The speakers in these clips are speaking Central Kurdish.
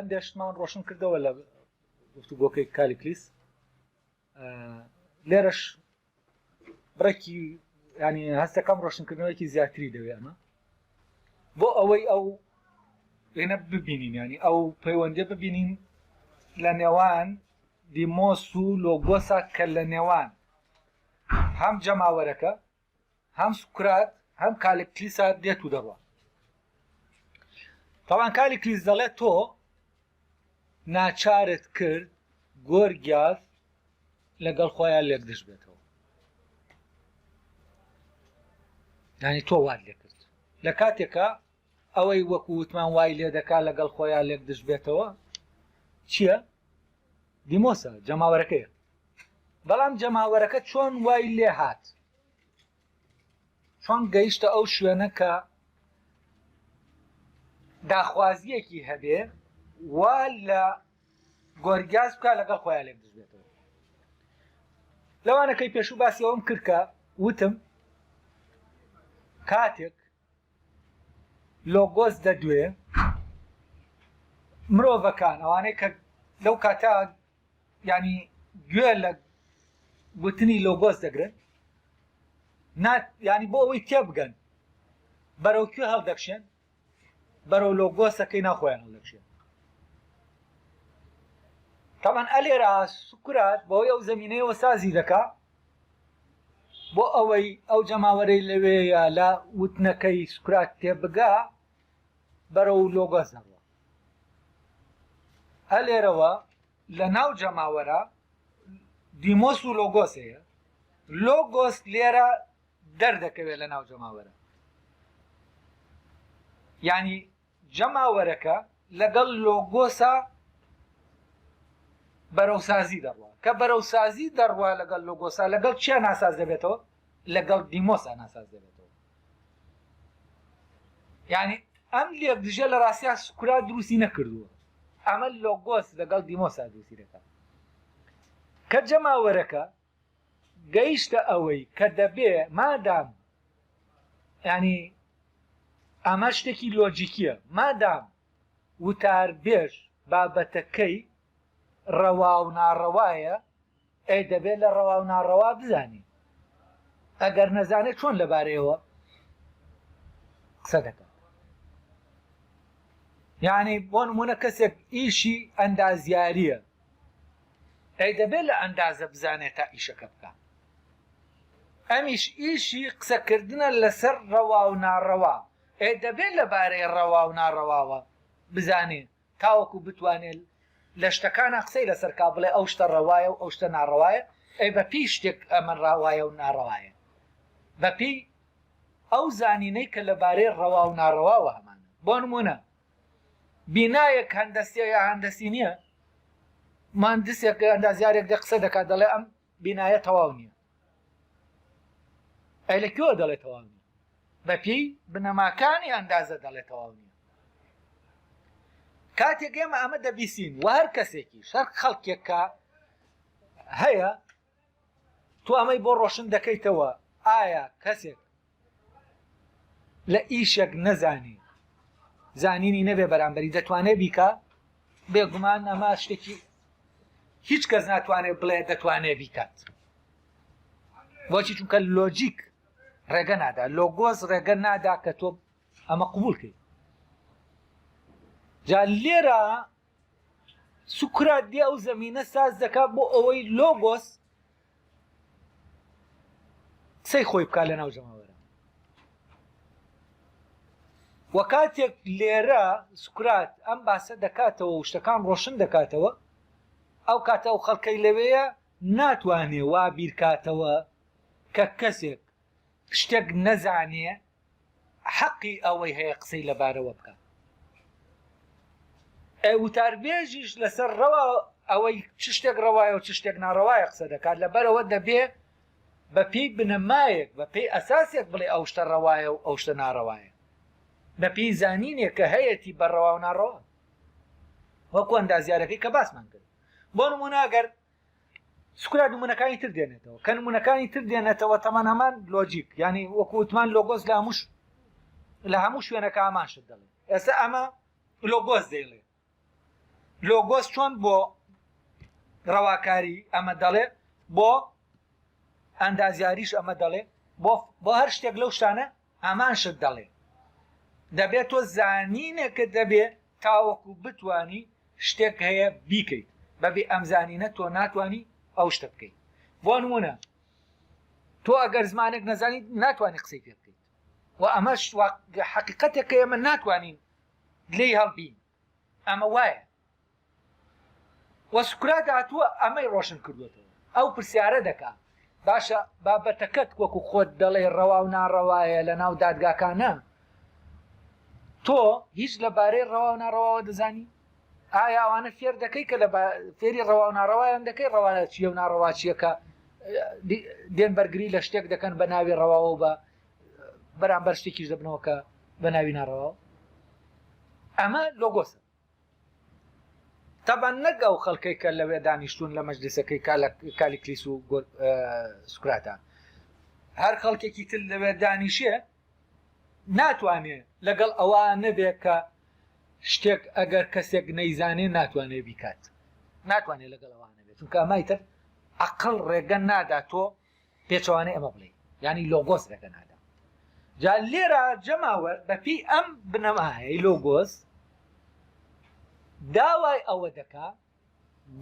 هەندێک شتمان ڕۆشن کردەوە لە گفتوگۆکەی کالیکلیس لێرەش بڕێکی ینی هەستەکەم ڕۆشنکردنەوەیکی زیاتری دەوێ ئەمە بۆ ئەوەی ئەو وێنە ببینین ینی ئەو پەیوەندی ببینین لە نێوان دیمۆس و لۆگۆسا کە لە نێوان هەم جەماوەرەکە هەم سوکرات هەم کالیکلیسا دێت و دەڕوا تاوان کالیکلیس دەڵێت تۆ ناچارت کرد گۆرگیاس لەگەڵ خۆیان لێکدژ بێتەوە ینی تۆ وات لێ کرد لە کاتێکە ئەوەی وەکو وتمان وای لێ دەکا لەگەڵ خۆیان لێک دژ بێتەوە چییە؟ دیمۆسە جەماوەرەکەیە بەڵام جەماوەرەکە چۆن وای لێ هات چۆن گەیشتە ئەو شوێنە کە داخوازیەکی هەبێ وا لە گۆرگیاس بکە لەگەڵ خۆیان لێک دژ بێتەوە لەوانەکەی پێشوو باسی ئەوم کرد کە وتم کاتێک لۆگۆس دەدوێ مرۆڤەکان ئەوانەی کە لەو کاتە ینی گوێ لە گوتنی لۆگۆس دەگرن ینی بۆ ئەوەی تێبگەن بەرەو کوێ هەڵدەکشێن بەرەو لۆگۆسەکەی ناخۆیان هەڵدەکشێن تاوان ئەلێرا سوکرات بەوەی ئەو زمینەیەوە سازی دەکا بۆ ئەوەی ئەو جەماوەرەی لەوێیە لە وتنەکەی سوکرات تێبگا بەرەو لۆگۆس دەڕوا ئەلێرەوە لە ناو جەماوەرە دیمۆس و لۆگۆس هەیە لۆگۆس لێرە دەردەکەوێت لە ناو جەماوەرە یعنی جەماوەرەکە لەگەڵ لۆگۆسا بەرەوسازی دەڕوا کە بەرەوسازی دەڕوا لەگەڵ لۆگۆسا لەگەڵ چیا ناساز دەبێتەوە لەگەڵ دیمۆسا ناساز دەبێتەوە یعنی ئەم لێک دژە لە ڕاستیا سوکرات دروستی نەکردووە ئەمە لۆگۆس لەگەڵ دیمۆسا دروستی دەکات کە جەماوەرەکە گەیشتە ئەوەی کە دەبێ مادام ینی ئەمە شتێکی لۆجیکیە مادام وتاربێژ بابەتەکەی ڕەوا و ناڕەوایە ئەی دەبێت لە ڕەوا و ناڕەوا بزانێ ئەگەر نەزانێت چۆن لەبارەیەوە قسە دەکات یعنی بۆ نمونە کەسێک ئیشی ئەندازیاریە ئەی دەبێت لە ئەندازە بزانێت تا ئیشەکە بکە ئەمیش ئیشی قسەکردنە لەسەر ڕەوا و ناڕەوا ئێ دەبێت لەبارەی ڕەوا و ناڕەواوە بزانێ تاوەکو بتوانێت لە شتەکانا قسەی لەسەر کا بڵێ ئەو شتە ڕەوایە و ئەو شتە ناڕەوایە ئەی بە پێی شتێک ئەمە ڕەوایە و ناڕەوایە بە پێی ئەو زانینەی کە لەبارەی ڕەوا و ناڕەواوە هەمانە بۆ نمونە بینایەک هەندەسیە یا هەندەسی نییە مهندسێک ئەندازیارێک دە قسە دەکات دەڵێ ئەم بینایە تەواو نییە ئەی لە کوێوە دەڵێ تەواو نییە بە پێی بنەماکانی ئەندازە دەڵێ تەواو نییە کاتێک ئێمە ئەمە دەبیسین و هەر کەسێکی شەر خەڵکێک کە هەیە تۆ ئەمەی بۆ ڕۆشن دەکەیتەوە ئایا کەسێک لە ئیشێک نەزانی زانینی نەبێ بەرامبەری دەتوانێت بیکا بێگومان ئەمە شتێکی هیچ کەس ناتوانێت بڵێ دەتوانێت بیکات بۆچی چونکە لۆجیک ڕێگە نادا لۆگۆز ڕێگە نادا کە تۆ ئەمە قبول کەیت جا لێرە سوکرات دێ ئەو زەمینە ساز دەکات بۆ ئەوەی لۆگۆس قسەی خۆی بکات لە ناو جەماوەرە و کاتێک لێرە سوکرات ئەم باسە دەکاتەوە و شتەکان ڕۆشن دەکاتەوە ئەو کاتە ئەو خەڵکەی لەوەیە ناتوانێ وا بیرکاتەوە کە کەسێک شتێک نەزانێ حەقی ئەوەی هەیە قسەی لەبارەوە بکات. ئەی وتاربێژیش لەسەر ڕەوا ئەوەی چ شتێک ڕەوایە و چ شتێک ناڕەوایە قسە دەکات لەبەرەوە دەبێ بە پێی بنەمایەک بە پێی ئەساسێک بڵێ ئەو شتە ڕەوایە و ئەو شتە ناڕەوایە بە پێی زانینێک کە هەیەتی بە ڕەوا و ناڕەوا وەکو ئەندازیارەکەی کە باسمان کرد بۆ نمونە ئەگەر سوکرات نمونەکانی تر دێنێتەوە کە نمونەکانی تر دێنێتەوە تەمان هەمان لۆجیک ینی وەکو وتمان لۆگۆس لە هەموو لە هەموو شوێنەکە هەمان شت دەڵێ ئێستا ئەمە لۆگۆس دەیڵێ. لۆگۆس چۆن بۆ ڕەواکاری ئەمە دەڵێ، بۆ ئەندازیاریش ئەمە دەڵێ، بۆ بۆ هەر شتێک لەو شتانە هەمان شت دەڵێ. دەبێت تۆ زانینێکت دەبێ تاوەکو بتانی شتێک هەیە بیکەیت، بەبێ ئەم زانینە تۆ ناتوانی ئەو شتە بکەیت. بۆ نمونە تۆ ئەگەر زمانێک نەزانی ناتوانی قسەی پێ بکەیت و ئەمەش حەقیقەتێکە ئێمە ناتوانین لێی هەڵبین. ئەمە وایە و سوکرات هاتووە ئەمەی ڕۆشن کردوێتەوە. ئەو پرسیارە دەکا باشە بابەتەکەت وەکو خۆت دەڵێ ڕەوا و ناڕەوایە لە ناو دادگاکانە، تۆ هیچ لەبارەی ڕەوا و ناڕەواوە دەزانی؟ ئایا ئەوانە فێر دەکەی کە لە فێری ڕەوا و ناڕەوایان دەکەی؟ ڕەوا چییە و ناڕەوا چییە کە دێن بەرگری لە شتێک دەکەن بە ناوی ڕەواوە و بە بەرامبەر شتێکیش دەبنەوە کە بە ناوی ناڕەواوە؟ ئەمە لۆگۆسە. تەبعەن نەک ئەو خەڵکەی کە لەوێ دانیشتوون لە مەجلیسەکەی کالیکلیس و سوکراتە، هەر خەڵکێکی تر لەوێ دانیشێ ناتوانێ لەگەڵ ئەوە نەبێ کە شتێک ئەگەر کەسێک نەیزانێ ناتوانێ بیکات، ناتوانێ لەگەڵ ئەوە نەبێت، چونکە ئەمای تر عەقڵ ڕێگە نادا تۆ پێچەوانەی ئەمە بڵێی، یانی لۆگۆس ڕێگە نادا. جا لێرە جەماوەر بەپێی ئەم بنەمایەی لۆگۆس داوای ئەوە دەکا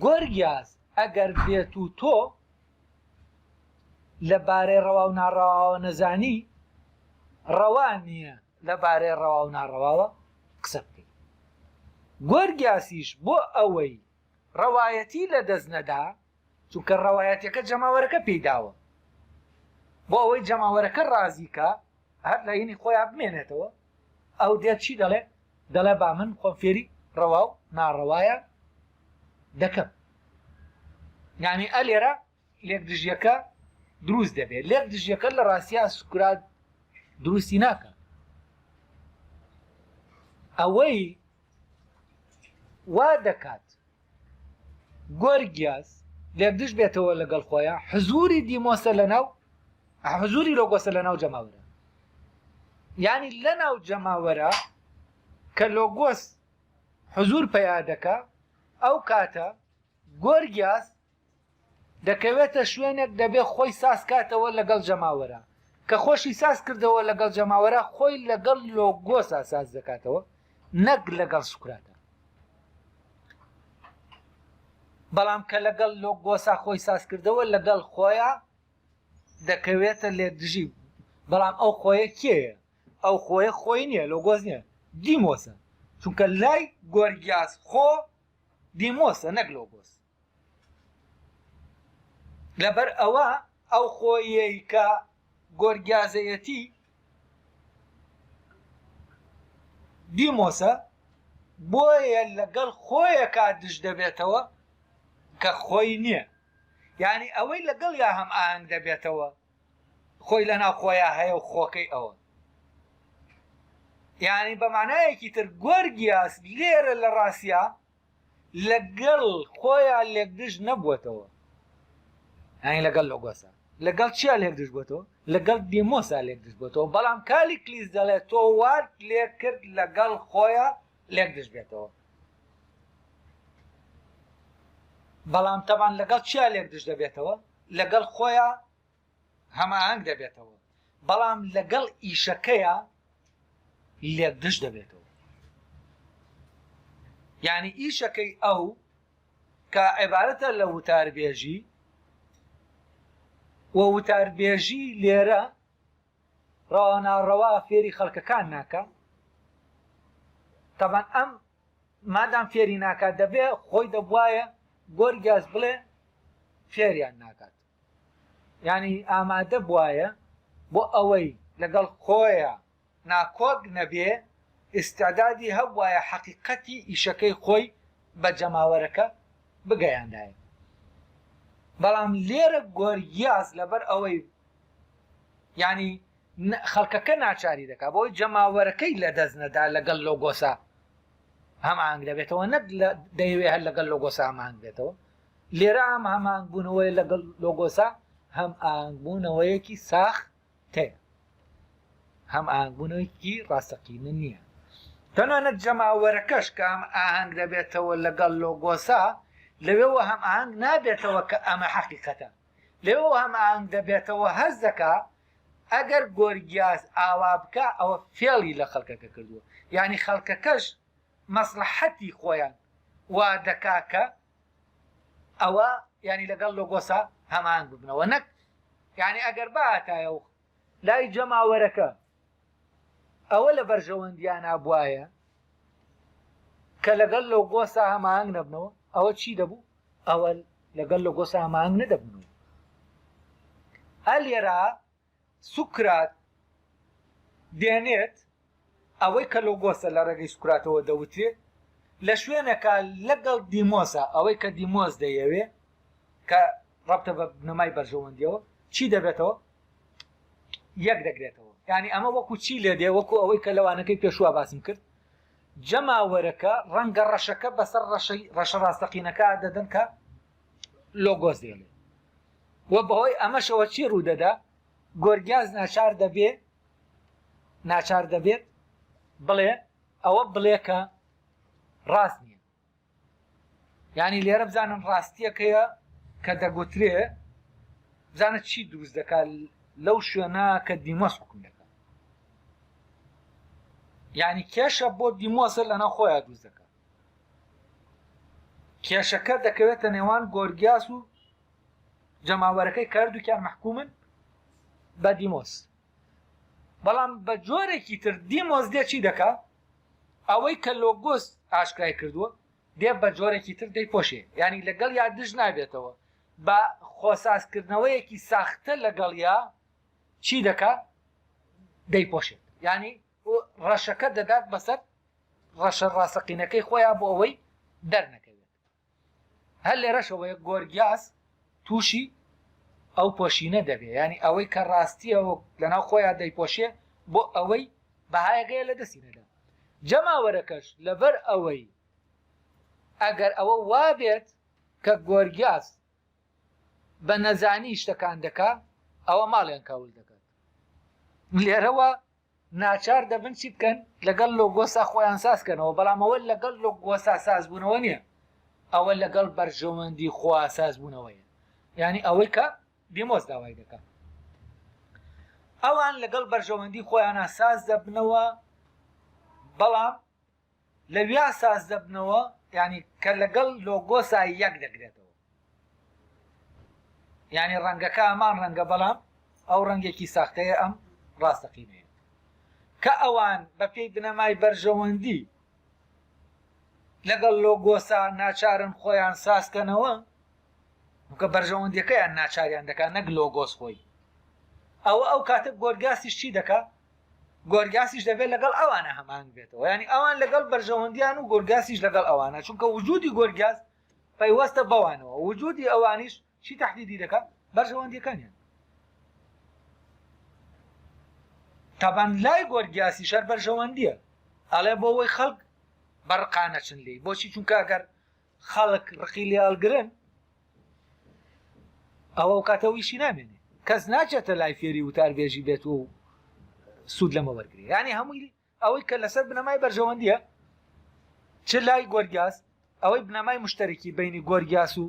گۆرگیاس ئەگەر بێت و تۆ لە بارەی ڕەوا و ناڕەواوە نەزانی، ڕەوا نییە لە بارەی ڕەوا و ناڕەواوە قسە بکەیت. گۆرگیاسیش بۆ ئەوەی ڕەوایەتی لە دەست نەدا، چونکە ڕەوایەتیەکە جەماوەرەکە پێی داوە، بۆ ئەوەی جەماوەرەکە ڕازی کا هەر لە هینی خۆیان بمێنێتەوە، ئەو دێت چی دەڵێ؟ دەڵێ با من خۆم فێری ڕەوا و ناڕەوایە دەکەم. یعنی ئەلێرە لێکدژیەکە دروست دەبێت. لێکدژیەکە لە ڕاستیا سوکرات دروستی ناکە. ئەوەی وا دەکات گۆرگیاس لێکدژ بێتەوە لەگەڵ خۆیان، حزوری دیمۆسە لەناو حزوری لۆگۆسە لەناو جەماوەرە. یعنی لەناو جەماوەرە کە لۆگۆس حزور پەیا دەکا، ئەو کاتە گۆرگیاس دەکەوێتە شوێنێک دەبێ خۆی ساز کاتەوە لەگەڵ جەماوەرە. کە خۆشی ساز کردەوە لەگەڵ جەماوەرە، خۆی لەگەڵ لۆگۆسا ساز دەکاتەوە نەک لەگەڵ سوکراتە. بەڵام کە لەگەڵ لۆگۆسا خۆی ساز کردەوە لەگەڵ خۆیا دەکەوێتە لێکدژی. بەڵام ئەو خۆیە کێیە؟ ئەو خۆیە خۆی نییە، لۆگۆس نییە، دیمۆسە. چونکە لای گۆرگیاس خۆ دیمۆسە نەک لۆگۆس. لەبەر ئەوە ئەو خۆیەی کە گۆرگیازەیەتی دیمۆسە، بۆیە لەگەڵ خۆیەکا دژ دەبێتەوە کە خۆی نییە. یعنی ئەوەی لەگەڵ یا هەم ئاهەنگ دەبێتەوە خۆی لەناو خۆیا هەیە و خۆکەی ئەوە. یعنی بە مانایەکی تر گۆرگیاس لێرە لە ڕاستیا لەگەڵ خۆیا لێکدژ نەبووەتەوە، یانی لەگەڵ لۆگۆسا. لەگەڵ چیا لێکدژ بووەتەوە؟ لەگەڵ دیمۆسا لێکدژ بووەتەوە. بەڵام کالیکلیس دەڵێت تۆ وات لێکرد لەگەڵ خۆیا لێکدژ بێتەوە. بەڵام تەبان لەگەڵ چیا لێکدژ دەبێتەوە؟ لەگەڵ خۆیا هەماهەنگ دەبێتەوە، بەڵام لەگەڵ ئیشەکەیا لێکدژ دەبێتەوە. یعنی ئیشەکەی ئەو کە عیبارەتە لە وتاربێژی و وتاربێژی لێرە ڕەوا ناڕەوا فێری خەڵکەکان ناکا. تەبعەن ئەم مادام فێری ناکات دەبێ خۆی دەبوایە گۆرگیاس بڵێ فێریان ناکات، یانی ئامادە بوایە بۆ ئەوەی لەگەڵ خۆیا ناکۆک نەبێ، ئیستعدادی هەبوایە حەقیقەتی ئیشەکەی خۆی بە جەماوەرەکە بگەیاندایە. بەڵام لێرە گۆرگیاس لەبەر ئەوەی یانی خەڵکەکە ناچاری دەکا بۆی جەماوەرەکەی لەدەست نەدا لەگەڵ لۆگۆسا هەماهەنگ دەبێتەوە، نەک دەیەوێ هەر لەگەڵ لۆگۆسا هەماهەنگ بێتەوە. لێرە ئەم هەماهەنگبوونەوەیە لەگەڵ لۆگۆسا هەماهەنگبوونەوەیەکی ساختەیە، هەماهەنگبوونەوەیەکی ڕاستەقینە نییە. تەنانەت جەماوەرەکەش کە هەم ئاهەنگ دەبێتەوە لەگەڵ لۆگۆسا، لەوێوە هەم ئاهەنگ نابێتەوە کە ئەمە حەقیقەتە. لەوێوە هەم ئاهەنگ دەبێتەوە هەست دەکا ئەگەر گۆرگیاس ئاوا بکا ئەوە فێڵی لە خەڵکەکە کردووە. یانی خەڵکەکەش مەسڵەحەتی خۆیان وا دەکا کە ئەوە یانی لەگەڵ لۆگۆسا هەماهەنگ ببنەوە نەک یانی ئەگەر بهاتایە و لای جەماوەرەکە ئەوە لە بەرژەوەندیانا بوایە کە لەگەڵ لۆگۆسا هەماهەنگ نەبنەوە ئەوە چی دەبوو؟ ئەوە لەگەڵ لۆگۆسا هەماهەنگ نەدەبوونەوە. ئە لێرە سوکرات دێنێت ئەوەی کە لۆگۆسە لە ڕێگەی سوکراتەوە دەوترێ لە شوێنەکە لەگەڵ دیمۆسە ئەوەی کە دیمۆس دەیەوێ کە ڕەبتە بە بنەمای بەرژەوەندیەوە چی دەبێتەوە؟ یەک دەگرێتەوە یعنی ئەمە وەکو چی لێ دێ وەکو ئەوەی کە لەوانەکەی پێشوە باسم کرد جەماوەرەکە ڕەنگە ڕەشەکە بەسەر ڕەشەی ڕەشە ڕاستەقینەکە دەدەن کە لۆگۆس دێڵێ و بەهۆی ئەمەشەوە چی ڕوودەدا گۆرگیاز ناچار دەبێ ناچار دەبێت بڵێ ئەوە بڵێ کە ڕاست نییە یانی لێرە بزانن ڕاستیەکەیە کە دەگوترێ بزانە چی دروست دەکات لەو شوێنە کە دیمۆس حکم دەکات یعنی کێشە بۆ دیمۆسە لەناو خۆیان دروست دەکات کێشەکە دەکەوێتە نێوان گۆرگیاس و جەماوەرەکەی کە هەردووکیان مەحکومن بە دیمۆس بەڵام بە جۆرێکی تر دیمۆس دێ چی دەکا ئەوەی کە لۆگۆس ئاشکرای کردووە دێ بە جۆرێکی تر دەیپۆشێ یانی لەگەڵ یا دژ نابێتەوە بە خۆسازکردنەوەیەکی ساختە لەگەڵ یا چی دەکا دەیپۆشێت یانی ڕەشەکە دەدات بەسەر ڕەشە ڕاستەقینەکەی خۆیان بۆ ئەوەی دەرنەکەوێت هەر لێرەشەوەیە گۆرگیاس تووشی ئەو پۆشینە دەبێ یانی ئەوەی کە ڕاستیە لەناو خۆیان دەیپۆشێ بۆ ئەوەی بەهایەکەیە لە دەستی نەدا جەماوەرەکەش لەبەر ئەوەی ئەگەر ئەوە وابێت کە گۆرگیاس بە نەزانی شتەکان دەکا ئەوە ماڵیان کاول دەکات لێرەوە ناچار دەبن چی بکەن؟ لەگەڵ لۆگۆسا خۆیان ساز کەنەوە، بەڵام ئەوە لەگەڵ لۆگۆسا سازبوونەوە نییە، ئەوە لەگەڵ بەرژەوەندی خوا سازبوونەوەیە، یانی ئەوەی کە دیمۆس داوای دەکا. ئەوان لەگەڵ بەرژەوەندی خۆیانا ساز دەبنەوە، بەڵام لەویا ساز دەبنەوە یانی کە لەگەڵ لۆگۆسا یەک دەگرێتەوە یانی ڕەنگەکە ئەمان ڕەنگە بەڵام ئەو ڕەنگێکی ساختەیە ئەم ڕاستەقینەیە کە ئەوان بە پێی بنەمای بەرژەوەندی لەگەڵ لۆگۆسا ناچارن خۆیان سازکەنەوە کە بەرژەوەندیەکەیان ناچاریان دەکات نەک لۆگۆس خۆی ئەوە ئەو کاتە گۆرگاسیش چی دەکا گۆرگاسیش دەبێت لەگەڵ ئەوانە هەماهەنگ بێتەوە یانی ئەوان لەگەڵ بەرژەوەندیان و گۆرگاسیش لەگەڵ ئەوانە چونکە وجودی گۆرگاس پەیوەستە بەوانەوە وجودی ئەوانیش چی تهدیدی دەکات بەرژەوەندیەکانیان تابان لای گۆرگیاسی شەر بەرژەوەندیە ئەڵێ بۆ ئەوەی خەڵک بەڕقانەچن لێی بۆچی چونکە ئەگەر خەڵک ڕقی لێ ئەڵگرن ئەوە ئەو کاتە ویشی نامێنێ کەس ناچێتە لای فێری وتاربێژی بێت و سوود لەمە وەرگێ یعنی هەمووی ئەوەی کە لەسەر بنەمای بەرژەوەندیە چ لای گۆرگیاس ئەوەی بنەمای مشتەرەکی بینی گۆرگیاس و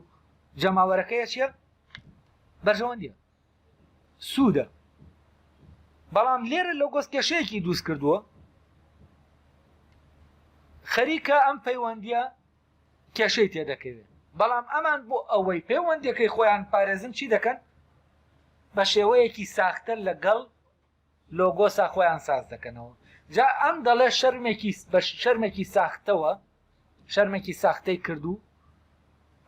جەماوەرەکەیە چیە بەرژەوەندیە سوودە بەڵام لێرە لۆگۆس کێشەیەکی دروست کردووە خەریکە ئەم پەیوەندیە کێشەی تێدەکەوێت بەڵام ئەمان بۆ ئەوەی پەیوەندیەکەی خۆیان پارێزن چی دەکەن بە شێوەیەکی ساختە لەگەڵ لۆگۆسا خۆیان ساز دەکەنەوە جا ئەم دەڵێ شەرمێکی بە شەرمێکی ساختەوە شەرمێکی ساختەی کرد و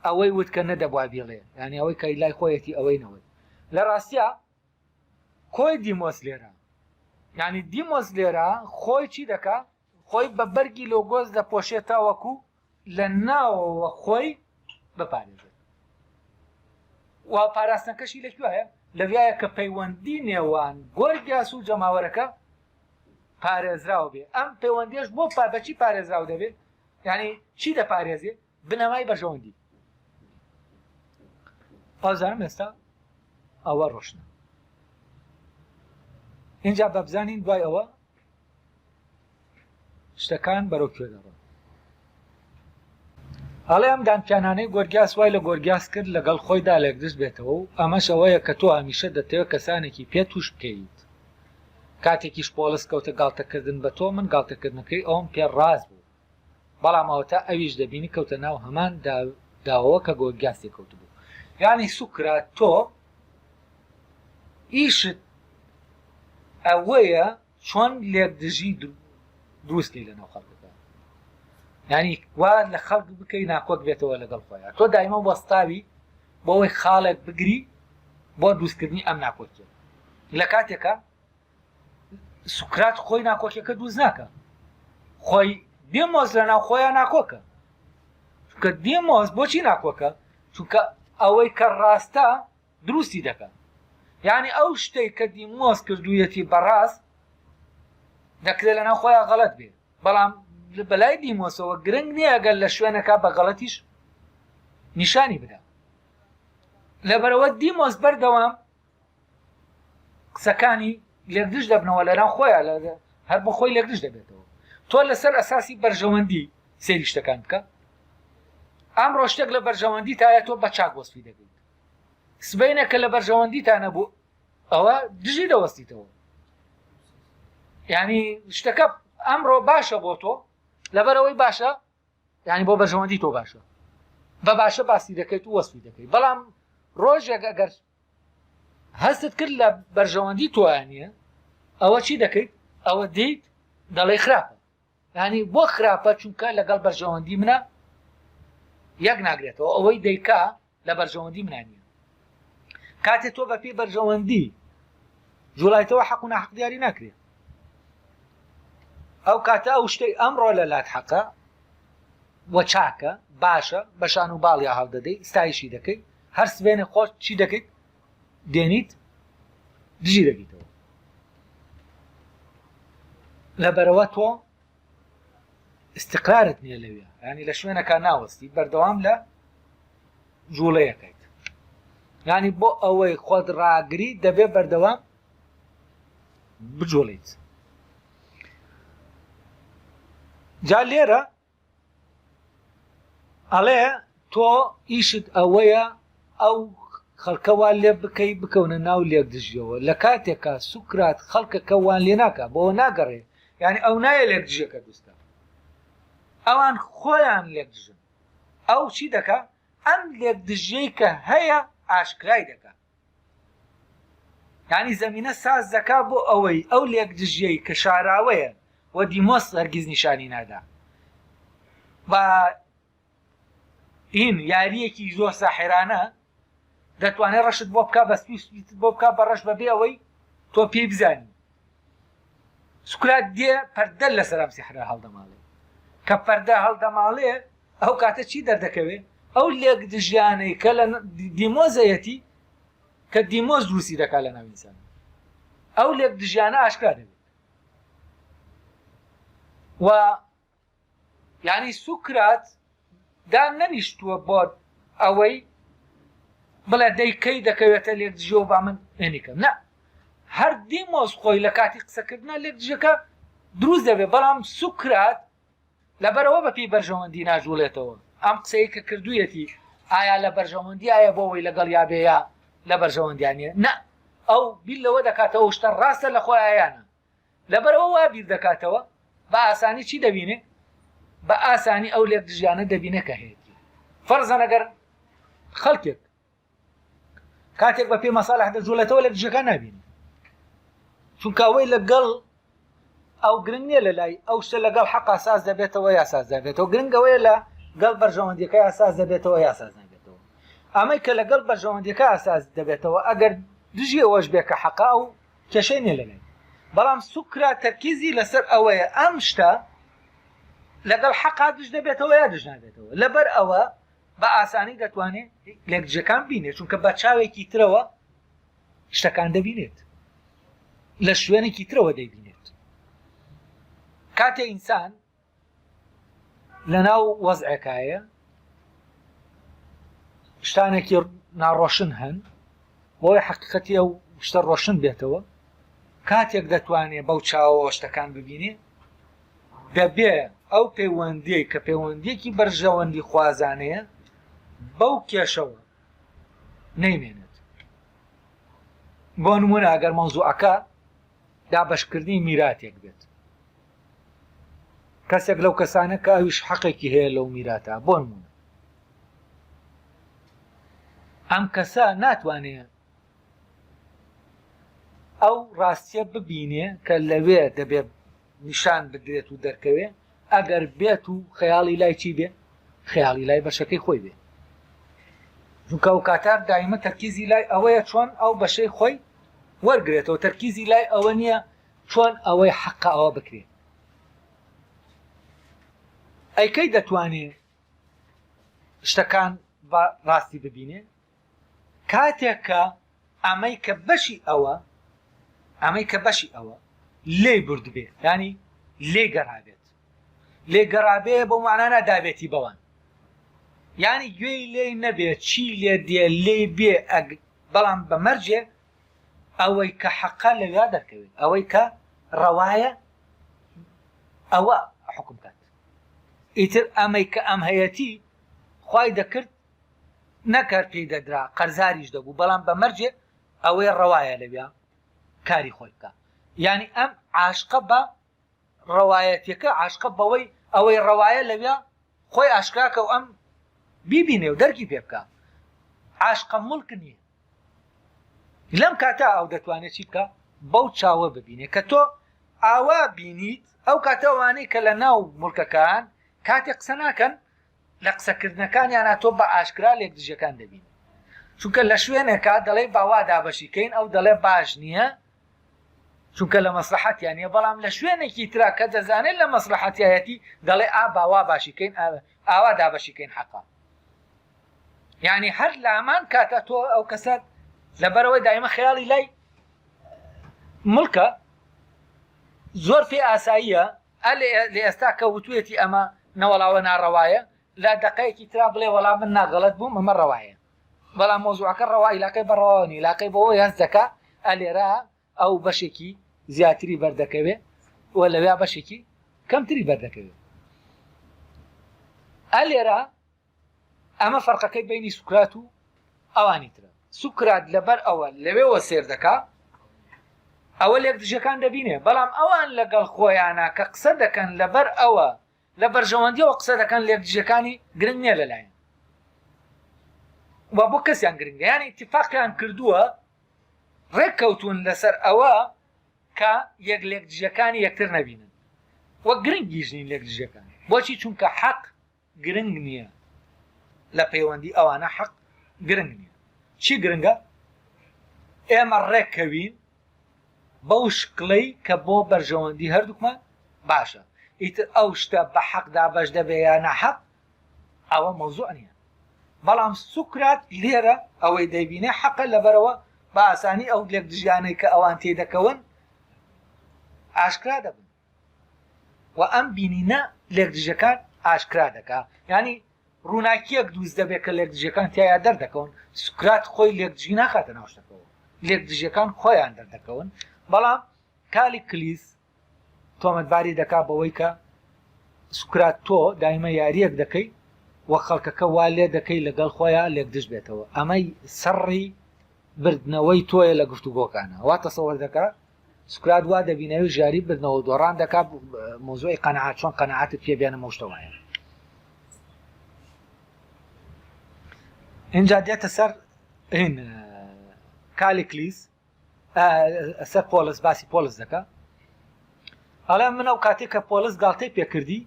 ئەوەی وت کە نەدەبوا بیڵێ یعنی ئەوەی کە لای خۆیەتی ئەوەی نەوت لە ڕاستیا کۆی دیمۆس لێرە یعنی دیمۆس لێرە خۆی چی دەکا خۆی بە بەرگی لۆگۆس دەپۆشێت تاوەکو لە ناوەوە خۆی بپارێزێت و پاراستنەکەشی لە کوێیە لەویایە کە پەیوەندی نێوان گۆرگیاس و جەماوەرەکە پارێزراو بێ ئەم پەیوەندیش بۆ پا بەچی پارێزراو دەبێت یعنی چی دەپارێزێ بنەمای بەرژەوەندی ئازانم ئێستا ئەوە ڕۆشنە اینجا بەبزانین دوای ئەوە. شتەکان بەرەو کوێ دەڕۆن. ئەڵێ ئەم دانپیانانەی گۆرگیاس وای لە گۆرگیاس کرد لەگەڵ خۆیدا لێکدژ بێتەوە و ئەمەش ئەوەیە کە تۆ هەمیشە دەتەوێت کەسانێکی پێ تووش بکەیت. کاتێکیش پۆڵس کەوتە گاڵتەکردن بە تۆ من گاڵتەکردنەکەی ئەوم پێ ڕاست بوو. بەڵام ئەوەتا ئەویش دەبینی کەوتە ناو هەمان داوەوە کە گۆرگیاس تێکەوتبوو. یانی سوکرات تۆ ئیشت ئەوەیە چۆن لێکدژی دروست کەی لەناو خەڵکەکە یعنی وا لە خەڵک بکەی ناکۆک بێتەوە لەگەڵ خۆیان تۆ دایمە وەستاوی بۆ ئەوەی خاڵێک بگری بۆ دروستکردنی ئەم ناکۆکیە لە کاتێکە سوکرات خۆی ناکۆکیەکە دروست ناکە خۆی دێمۆس لە ناو خۆیان ناکۆکە چونکە دێمۆس بۆچی ناکۆکە چونکە ئەوەی کە ڕاستە دروستی دەکا یعنی ئەو شتەی کە دیمۆس کردوویەتی بەڕاست دەکرێت لەناو خۆیان غەڵەت بێ بەڵام بەلای دیمۆسەوە گرنگ نییە ئەگەر لە شوێنەکە بە غەڵەتیش نیشانی بدا لەبەرەوە دیمۆس بەردەوام قسەکانی لێکدژ دەبنەوە لەناو خۆیان هەر بۆ خۆی لێکدژ دەبێتەوە تۆ لەسەر ئەساسی بەرژەوەندی سەیری شتەکان بکە ئەمڕۆ شتێک لە بەرژەوەندی تایە تۆ بە چاک وەسفی دەکەیت سبەینە کە لە بەرژەوەندی تا نەبوو ئەوە دژی دەوەستیتەوە ینی شتەکە ئەمڕۆ باشە بۆ تۆ لەبەرەوەی باشە یعنی بۆ بەرژەوەندی تۆ باشە بە باشە باسی دەکەیت و وەسفی دەکەیت بەڵام ڕۆژێک ئەگەر هەستت کرد لە بەرژەوەندی تۆیان نییە ئەوە چی دەکەیت ئەوە دیت دەڵێ خراپە ینی بۆ خراپە چونکە لەگەڵ بەرژەوەندی منە یەک ناگرێتەوە ئەوەی دەیکا لە بەرژەوەندی منە نیە کاتێ تۆ بە پێی بەرژەوەندی جوڵایتەوە حەق و ناحەق دیاری ناکرێت ئەو کاتە ئەو شتەی ئەمڕۆ لە لات حەقە و چاکە باشە بەشان و باڵیا هەڵدەدەی ستایشی دەکەی هەر سبێنێ خۆش چی دەکەیت دێنیت دژی دەبیتەوە لەبەرەوە تۆ استقرارت نییە لەوێ ینی لە شوێنەکە ناوەستی بەردەوام لە جوڵەیەکەیت ینی بۆ ئەوەی خۆت ڕاگری دەبێ بەردەوام بجوڵیت جا لێرە ئەڵێ تۆ ئیشت ئەوەیە ئەو خەڵکە وان لێ بکەی بکەونە ناو لێکدژیەوە لە کاتێکا سوکرات خەڵکەکە وان لێ ناکا بۆ ناگەڕێ یعنی ئەو نایە لێکدژەکە دوستە ئەوان خۆیان لێکدژن ئەو چی دەکا ئەم لێکدژیەی کە هەیە ئاشکرای دەکا یانی زەمینە ساز دەکا بۆ ئەوەی ئەو لێکدژیەی کە شاراوەیە و دیمۆس هەرگیز نیشانی نادا بە ئین یاریەکی زۆر ساحێرانە دەتوانێت ڕەشت بۆ بک بە سپی سپیت بۆ بک بە ڕەش بەبێ ئەوەی تۆ پێی بزانی سوکرات دێ پەردە لەسەر ئەم سیحرە هەڵدەماڵێ کە پەردە هەڵدەماڵێ ئەو کاتە چی دەردەکەوێ؟ ئەو لێکدژیانەی کە لە دیمۆزەیەتی کە دیمۆز دروستی دەکات لە ناو ئینسان ئەو لێکدژیانە ئاشکرا دەبێت و یعنی سوکرات دان نەنیشتووە بۆ ئەوەی بڵێ دەی کەی دەکەوێتە لێکدژیەوە با من ئێنیکەم نە هەر دیمۆز خۆی لە کاتی قسەکردنا لێکدژەکە دروست دەبێت بەڵام سوکرات لەبەرئەوە بەپێی بەرژەوەندی ناجوڵێتەوە. ئەم قسەی کە کردوویەتی ئایا لە بەرژەوەندیایە بۆ ئەوەی لەگەڵیا بێ یا لە بەرژەوەندیا نییە؟ نا، ئەو بیر لەوە دەکاتەوە ئەو شتە ڕاستە لە خۆیا یا نا. لەبەرئەوە وا بیر دەکاتەوە بە ئاسانی چی دەبینێ؟ بە ئاسانی ئەو لێکدژیانە دەبینێ کە هەیەتی. فەرزەن ئەگەر خەڵکێک کاتێک بە پێی مەسالح دەجوڵێتەوە لە دژەکان نابینی چونکە ئەوەی لەگەڵ ئەو گرنگ نییە لە لای ئەو شتە لەگەڵ حەق ساز دەبێتەوە یا ساز دەبێتەوە گرنگ ئەوەیە لە گەڵ بەرژەوەندیەکە ساز دەبێتەوە یا ساز نابێتەوە ئەمەی کە لەگەڵ بەرژەوەندیەکە ساز دەبێتەوە ئەگەر دژی ئەوەش بێ کە حەقا ئەو کێشەی نییە لەلای بەڵام سوکرا تەرکیزی لەسەر ئەوەیە ئەم شتە لەگەڵ حەقا دژ دەبێتەوە یا دژ نابێتەوە لەبەر ئەوە بە ئاسانی دەتوانێت لێکدژەکان بینێت چونکە بە چاوێکی ترەوە شتەکان دەبینێت لە شوێنێکی ترەوە دەیبینێت کاتێ ئینسان لەناو وەزعێکایە شتانێکی ناڕۆشن هەن بۆی حقیقەتی ئەو شتە ڕۆشن بێتەوە کاتێک دەتوانێت بەو چاوەوە شتەکان ببینێ. دەبێ ئەو پەیوەندیەی کە پەیوەندیەکی بەرژەوەندی خوازانەیە بەو کێشەوە نەیمێنێت. بۆ نمونە ئەگەر مەوزوعەکە دابەشکردنی میراتێک بێت، کەسێک لەو کەسانە کە ئەویش حەقێکی هەیە لەو میراتە، بۆ نمونە ئەم کەسە ناتوانێت ئەو ڕاستیە ببینێ کە لەوێ دەبێ نیشان بدرێت و دەرکەوێ، ئەگەر بێت و خەیاڵی لای چی بێ؟ خەیاڵی لای بەشەکەی خۆی بێ. چونکە ئەو کاتە دایمە تەرکیزی لای ئەوەیە چۆن ئەو بەشەی خۆی وەرگێتەوە، تەرکیزی لای ئەوە نییە چۆن ئەوەی حەقە ئەوە بکرێت. ئەی کەی دەتوانێ شتەکان بە ڕاستی ببینێ؟ کاتێک کە ئەمەی کە بەشی ئەوە ئەمەی کە بەشی ئەوە لێی بردبێ ینی لێ گەڕابێت لێ گەڕابێ بۆ معنانا دابێتی بەوان ینی گوێی لێ نەبێ چی لێ دێ لێ بێ ئەگ بەڵام بە مەرجێ ئەوەی کە حەقە لەویا دەرکەوێت ئەوەی کە ڕەوایە ئەوە حکم کات ئیتر ئەمەی کە ئەم هەیەتی خوای دەکرد نەک هەر پێی دەدرا قەرزاریش دەبوو بەڵام بە مەرجێ ئەوەی ڕەوایە لەویا کاری خۆی بکە یعنی ئەم عاشقە بە ڕەوایەتەکە عاشقە بەوەی ئەوەی ڕەوایە لەویا خۆی ئاشکراکە و ئەم بیبینێ و دەرکی پێ بکە عاشقە مڵک نییە لەم کاتە ئەو دەتوانێت چی بکە بەو چاوە ببینێ کە تۆ ئاوا بینیت ئەو کاتەوانەی کە لە ناو مڵکەکان کاتێک قسە ناکەن لە قسەکردنەکانیانا تۆ بە ئاشکرا لێکدژەکان دەبینی چونکە لە شوێنێکا دەڵێ با وا دابەشی کەین ئەو دەڵێ باش نییە چونکە لە مەسلحەتیان نیە بەڵام لە شوێنێکی ترا کە دەزانێت لە مەسلحەتیایەتی دەڵێ ئا با وا باشی کەین ئاوا دابەشی کەین حەقا یعنی هەر لامان کاتە تۆ ئەو کەسە لەبەرەوەی دایمە خەیاڵی لای مڵکە زۆر پێ ئاساییە ئە لە ئێستا کە وتویەتی ئەمە نەوەڵا ئەوە ناڕەوایە لە دەقەیەکی ترا بڵێ وەڵا من ناغەڵەت بووم ئەمە ڕەوایە بەڵام مۆزوعەکە ڕەوا ئیلاقەی بە ڕەواوە نیە ئیلاقەی بەوەیە هەست دەکا ئە لێرە ئەو بەشێکی زیاتری بەردەکەوێ و لەویا بەشێکی کەمتری بەردەکەوێ ئە لێرە ئەمە فەرقەکەی بینی سوکرات و ئەوانی ترە. سوکرات لەبەر ئەوە لەوێوە سێر دەکا ئەوە لێکدژەکان دەبینێ، بەڵام ئەوان لەگەڵ خۆیانا کە قسە دەکەن لەبەر ئەوە لە بەرژەوەندیەوە قسە دەکەن لێکدژەکانی گرنگ نییە لەلایەن و بۆ کەسیان گرنگە یانی ئیتیفاقیان کردووە ڕێک کەوتون لەسەر ئەوە کە یەک لێکدژەکانی یەکتر نەبینن و گرنگیش نین لێکدژەکان بۆچی چونکە حەق گرنگ نییە لە پەیوەندی ئەوانە حەق گرنگ نییە چی گرنگە ئێمە ڕێککەوین بەو شکڵەی کە بۆ بەرژەوەندی هەردووکمان باشە ئیتر ئەو شتە بە حەق دابەش دەبێ یا ناحەق ئەوە مەوزوع نییە بەڵام سوکرات لێرە ئەوەی دەیبینێ حەقە لەبەرەوە بە ئاسانی ئەو لێکدژیانەی کە ئەوان تێدەکەون ئاشکرا دەبن و ئەم بینینە لێکدژەکان ئاشکرا دەکا یانی ڕووناکیەک دروست دەبێت کە لێکدژەکان تیایا دەردەکەون سوکرات خۆی لێکدژی ناخاتە ناو شتەکەوە لێکدژەکان خۆیان دەردەکەون بەڵام کالی کلیس تۆمەتباری دەکا بەوەی کە سوکرات تۆ دایمە یاریەک دەکەی و خەڵکەکە وا لێ دەکەی لەگەڵ خۆیان لێکدژ بێتەوە ئەمەی سەڕی بردنەوەی تۆیە لە گفتوگۆکانە وا تەسەوەر دەکا سوکرات وا دەبینێ ئەویش یاری بردنەوە و دۆڕان دەکا مەوزوعی قەناعەت چۆن قەناعەتت پێ بێنم ئەو شتە وایە اینجا دێتە سەر هین کالیکلیس سەر پۆلس باسی پۆلس دەکا ئەڵێ من ئەو کاتێک کە پۆلس گاڵتەی پێکردی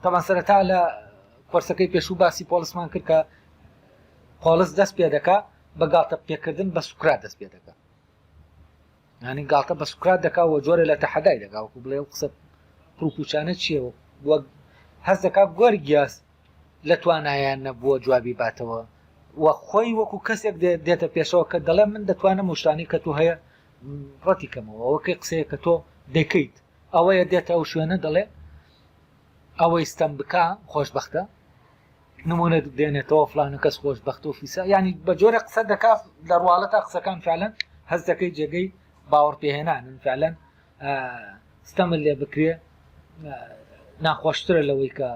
تەبعەن سەرەتا لە کۆرسەکەی پێشوو باسی پۆلسمان کرد کە پۆلس دەست پێ دەکا بە گاڵتە پێکردن بە سوکرات دەست پێ دەکا یانی گاڵتە بە سوکرات دەکا و جۆرە لە تەحەدای دەکا وەکو بڵێ ئەو قسە پڕوپوچانە چییە وەک هەست دەکا گۆرگیاس لە توانایان نەبووە جوابی باتەوە و خۆی وەکو کەسێک دێتە پێشەوە کە دەڵێ من دەتوانم ئەو شتانەی کە تۆ هەیە ڕەتی کەمەوە ئەوە کەی قسەیە کە تۆ دەکەیت ئەوەیە دێتە ئەو شوێنە دەڵێ ئەوەی ستەم بکا خۆشبەختە نمونە دێنێتەوە فلانە کەس خۆشبەخت و فیسا ینی بە جۆرە قسە دەکا لە ڕواڵەتا قسەکان فعلەن هەست دەکەی جێگەی باوەڕ پێهێنانن فعلەن ستەمت لێ بکرێ ناخۆشترە لەوەی کە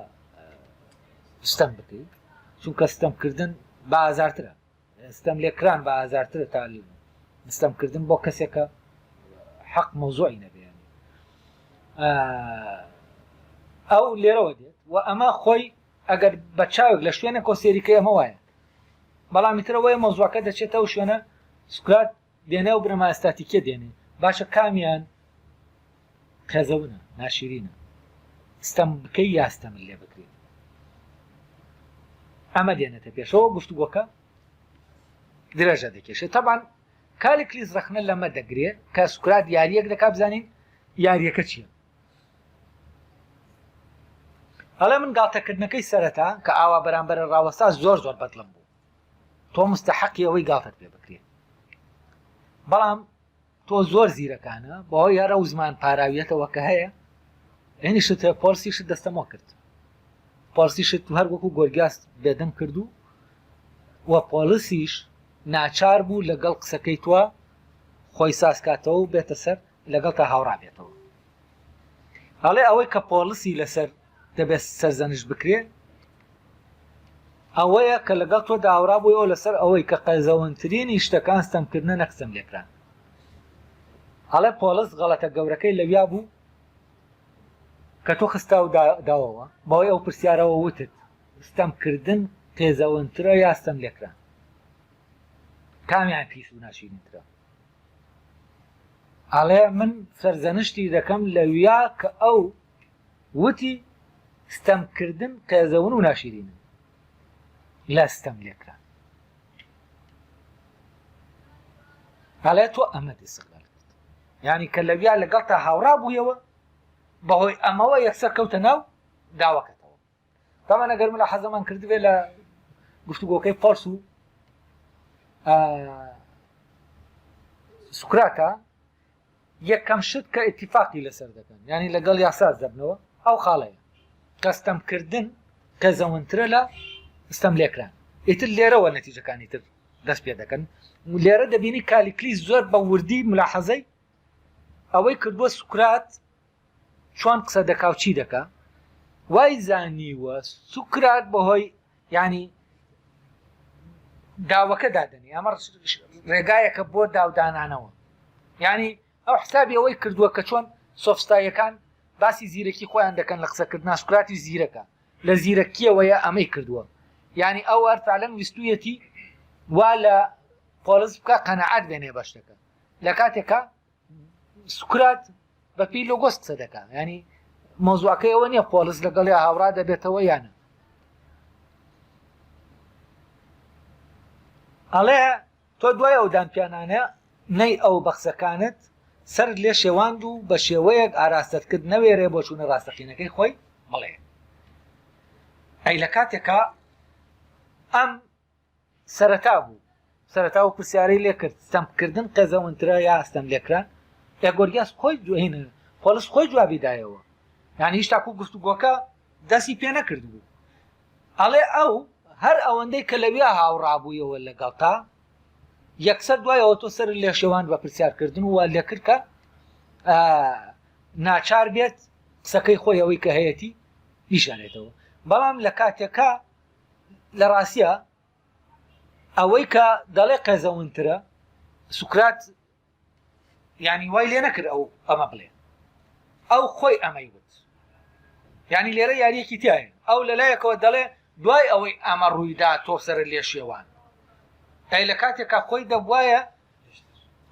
ستەم بکەیت چونکە ستەمکردن بە ئازارترە ستەم لێکران بە ئازارترە تا ستەمکردن بۆ کەسێکە حەق مەوزوعی نەبێ ئەو لێرەوە دێت و ئەمە خۆی ئەگەر بە چاوێک لە شوێنێکەوە سێریکەی ئەمە وایە بەڵام ئیترەوەی مەوزوعەکە دەچێتەوە شوێنە سوکرات دێنێ و بنەما ئەستاتیکیە دێنێ باشە کامیان قێزەونە ناشیرینە ستەم بکەی یا ستەمت لێ بکرێت ئەمە دێنێتە پێشەوە گفتوگۆکە درێژە دەکێشێت تەبان کالیکلیس ڕەخنە لەمە دەگرێ کە سوکرات یاریەک دەکا بزانین یاریەکە چییە ئەڵێ من گاڵتەکردنەکەی سەرەتا کە ئاوا بەرامبەرە ڕاوەستا زۆر زۆر بەدڵم بوو تۆ مستەحەقی ئەوەی گاڵتەت پێ بکرێت بەڵام تۆ زۆر زیرەکانە بەهۆی هەر ئەو زمان پاراویەتەوە کە هەیە هێنی شت پۆلسیشت دەستەمۆ کرد پۆلسیشت هەر وەکو گۆرگیاس بێدەنگ کرد و و پۆلسیش ناچار بوو لەگەڵ قسەکەی تۆ خۆی سازکاتەوە و بێتە سەر لەگەڵ تا هاوڕا بێتەوە ئەڵێ ئەوەی کە پۆڵسی لەسەر دەبێت سەرزەنشت بکرێ ئەوەیە کە لەگەڵ تۆ داورا بوویەوە لەسەر ئەوەی کە قێزەونترینی شتەکان ستەمکردنە نەک ستەم لێکران ئەڵێ پۆڵس غەڵەتە گەورەکەی لەویا بوو کە تۆ خستا و داوەوە بەوەی ئەو پرسیارەوە وتت ستەمکردن قێزەونترە یا ستەم لێکران کامیان پیس و ناشیرینترە ئەڵێ من سەرزەنشتی دەکەم لەویا کە ئەو وتی ستەمکردن قێزەون و ناشیرینن لە ستەم لێکران ئەڵێ تۆ ئەمەت ئیسغلال کرد یعنی کە لەویا لەگەڵ تا هاوڕا بوویەوە بەهۆی ئەمەوە یەکسەر کەوتە ناو داوەکەتەوە تاوان ئەگەر ملاحەزەمان کردبێ لە گفتوگۆکەی پۆڵس و سوکراتە یەکەم شت کە ئیتیفاقی لەسەر دەکەن یانی لەگەڵ یاساز دەبنەوە ئەو خاڵەیە کە ستەمکردن قێزەونترە لە ستەم لێکران ئیتر لێرەوە نەتیجەکانی تر دەست پێ دەکەن لێرە دەبینی کالیکلی زۆر بە وردی ملاحەزەی ئەوەی کردووە سوکرات چۆن قسە دەکا و چی دەکا وای زانیوە سوکرات بەهۆی ینی داوەکە دادەنی ئەمە ڕێگایەکە بۆ داودانانەوە ینی ئەو حسابی ئەوەی کردووە کە چۆن سۆفستایەکان باسی زیرەکی خۆیان دەکەن لە قسەکردنا سوکراتی زیرەکە لە زیرەکیەوەیە ئەمەی کردووە ینی ئەو هەرفالەن ویستویەتی وا لە پۆلس بکە قەنەعات بێنێ بەشتەکە لە کاتێکە سوکرات بە پێی لۆگۆس قسە دەکا ینی مۆزوعەکەی ئەوە نییە پۆلس لەگەڵیا هاوڕا دەبێتەوە یانە ئەڵێ تۆ دوای ئەو دانپیانانە نەی ئەو بەخسەکانت سەر لێ شێواند و بە شێوەیەک ئاراستەت کرد نەوێرێ بۆ چوونە ڕاستەقینەکەی خۆی بڵێ ئەی لە کاتێکا ئەم سەرەتا بوو سەرەتا و پرسیارەی لێ کرد ستەمکردن قێزەونترە یا ستەم لێکران ئێ گۆرگیاس خۆی دوێنە پۆلس خۆی جوابی دایەوە یعنی هیچ تاکو گفتوگۆکە دەستی پێ نەکردبوو ئەڵێ ئەو هەر ئەوەندەی کە لەویا هاوڕابوویەوە لەگەڵتا یەکسەر دوایەوە تۆ سەر لێشێوان بە پرسیارکردن و لێکرد کە ناچار بێت قسەکەی خۆی ئەوەی کە هەیەتی بیشارێتەوە بەڵام لە کاتێکا لە ڕاستیا ئەوەی کە دەڵێ قێزەونترە سوکرات ینی وای لێ نەکرد ئەو ئەمە بڵێ ئەو خۆی ئەمەی وت ینی لێرە یاریەکی تایە ئەو لەلایەکەوە دەڵێ دوای ئەوەی ئەمە ڕوویدا تۆ سەر لێ شێوان ئەی لە کاتێکا خۆی دەبواە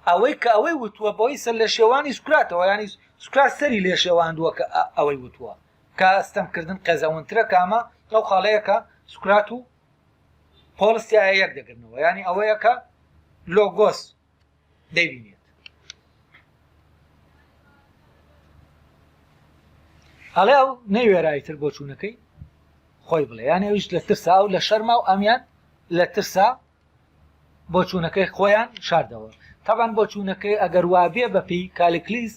ئەوەی کە ئەوەی وتووە بەوەی سەر لە شێوانی سوکراتەوە ینی سوکرات سەری لێ شێواندووە کە ئەوەی وتووە کە ستەمکردن قێزەونترە کە ئەمە ئەو خاڵەیە کە سوکرات و پۆڵس تیایا یەک دەگرنەوە یانی ئەوەیە کە لۆگۆس دەیبینێت ئەڵێ ئەو نەیوێرای تر بۆچوونەکەی خۆی بڵێ یان ئەویش لە ترسا ئەو لە شەرما و ئەمیان لە ترسا بۆچوونەکەی خۆیان شاردەوە. تەبعەن بۆچوونەکەی ئەگەر وابێ بەپێی کالیکلیس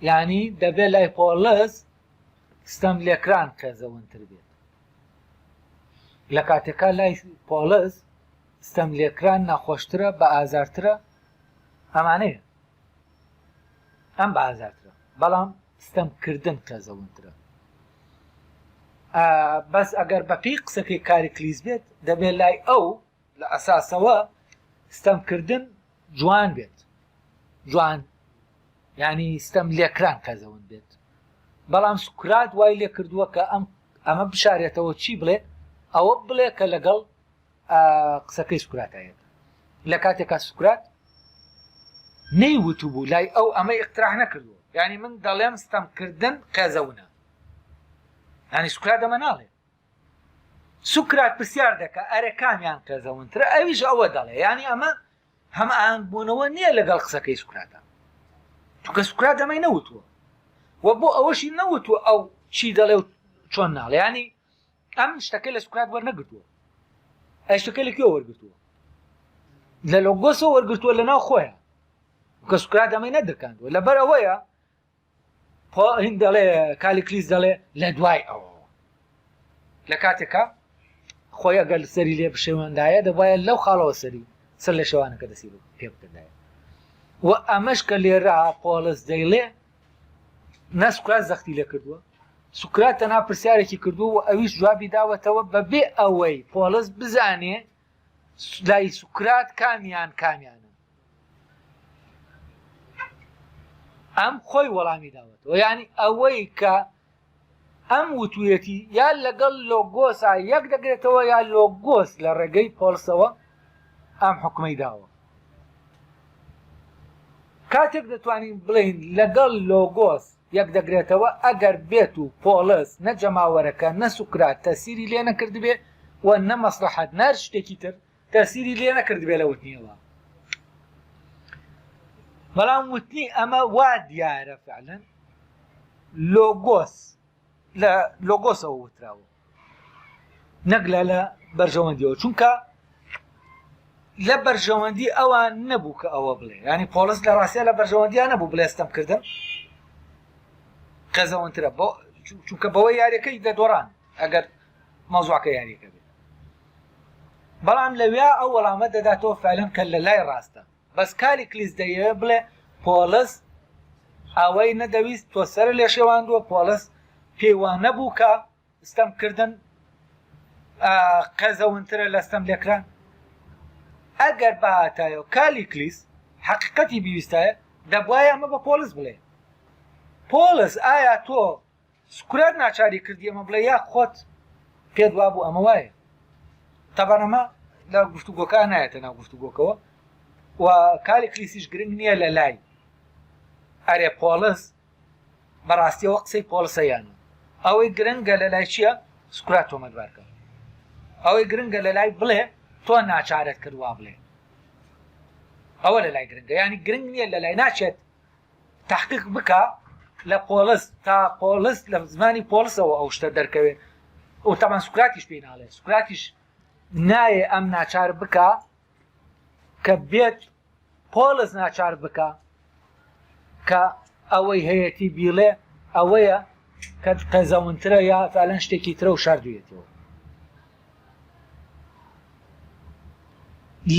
یانی دەبێ لای پۆڵس ستەم لێکران قێزەونتر بێت لە کاتێکا لای پۆڵس ستەم لێکران ناخۆشترە بە ئازارترە ئەمانەیە ئەم بە ئازارترە بەڵام. ستەمکردن قێزەونترە. بەس ئەگەر بەپێی قسەکەی کاریکلیس بێت دەبێت لای ئەو لە ئەساسەوە ستەمکردن جوان بێت جوان ینی ستەم لێکران قێزەون بێت بەڵام سوکرات وای لێ کردووە کە ئەم ئەمە بشارێتەوە چی بڵێ ئەوە بڵێ کە لەگەڵ قسەکەی سوکراتایەت لە کاتێکا سوکرات نەی وتوبوو لای ئەو ئەمەی اقتراح نەکردووە یعنی من دەڵێم ستەمکردن قێزەونە ینی سوکرات ئەمە ناڵێ سوکرات پرسیار دەکە ئەرێ کامیان قێزەونترە ئەویش ئەوە دەڵێ ینی ئەمە هەم ئاهەنگبوونەوە نییە لەگەڵ قسەکەی سوکراتە چونکە سوکرات ئەمەی نەوتووە و بۆ ئەوەشی نەوتووە ئەو چی دەڵێ و چۆن ناڵێ ینی ئەم شتەکە لە سوکرات وەرنەگرتووە ئەی شتەکە لە کوێ وەرگرتووە لە لۆگۆسەوە وەرگرتووە لە ناو خۆیان کە سوکرات ئەمەی نەدرکاندووە لەبەر ئەوەیە هین دەڵێ کالیکلیس دەڵێ لە دوای ئەوەوە لە کاتێکا خۆی ئەگەر سەری لێ بشێوەندایە دەبایە لەو خاڵەوە سەری سەر لە شێوانەکە دەسی پێ بکردایە و ئەمەش کە لێرە پۆڵس دەیڵێ نە سوکرات زەختی لێ کردووە سوکرات تەنها پرسیارێکی کردووە و ئەویش جوابی داوەتەوە بەبێ ئەوەی پۆڵس بزانێ لای سوکرات کامیان کامیانە ئەم خۆی وەڵامی داوەتەوە یعنی ئەوەی کە ئەم وتویەتی یا لەگەڵ لۆگۆسا یەک دەگرێتەوە یا لۆگۆس لە ڕێگەی پۆڵسەوە ئەم حکومەی داوە کاتێک دەتوانین بڵێین لەگەڵ لۆگۆس یەک دەگرێتەوە ئەگەر بێت و پۆڵس نە جەماوەرەکە نە سوکرات تەسیری لێ نەکردبێ و نە مەسڵەحەت نە هەر شتێکی تر تەسیری لێ نەکردبێ لە وتنیەوە بەڵام وتنی ئەمە وا دیارە فعلەن لۆگۆس لە لۆگۆسەوە وتراوە نەک لە لە بەرژەوەندیەوە چونکە لە بەرژەوەندی ئەوان نەبوو کە ئەوە بڵێ ینی پۆڵس لە ڕاستە لە بەرژەوەندیان نەبوو بڵێستەم کردن قێزەوەنترە بۆ چونکە بەوە یاریەکەی دەدۆڕان ئەگەر مەوزوعەکە یاریەکە بێت بەڵام لەویا ئەو وەڵامە دەداتەوە فعلەن کە لە لای ڕاستە بەس کالیکلیس دەیەوێ بڵێ پۆڵس ئەوەی نەدەویست تۆ سەرە لێ شێواندووە پۆڵس پێی وا نەبوو کە ستەم کردن قێزەونترە لە ستەم لێکران ئەگەر بەهاتایەوە کالیکلیس حەقیقەتی بیویستایە دەبوایە ئەمە بە پۆڵس بڵێ پۆڵس ئایا تۆ سوکرات ناچاری کردی ئەمە بڵێ یا خۆت پێت وابوو ئەمە وایە تەبەن ئەمە لە گفتوگۆکە نایەتە ناو گفتوگۆکەوە و کالیکلیسیش گرنگ نییە لە لای ئەرێ پۆڵس بەڕاستیەوە قسەی پۆڵسە یانە ئەوەی گرنگە لە لای چییە سوکرات تۆمەتبارکە ئەوەی گرنگە لە لای بڵێ تۆ ناچارت کرد وا بڵێ ئەوە لە لای گرنگە ینی گرنگ نییە لە لای ناچێت تەحقیق بکا لە پۆڵس تا پۆڵس لە زمانی پۆڵسەوە ئەو شتە دەرکەوێ و تەمان سوکراتیش پێی ناڵێ سوکراتیش نایێ ئەم ناچار بکا کە بێت پۆڵس ناچار بکا کە ئەوەی هەیەتی بیڵێ ئەوەیە کە قێزەونترە یا فعلەن شتێکی ترە و شاردویەتەوە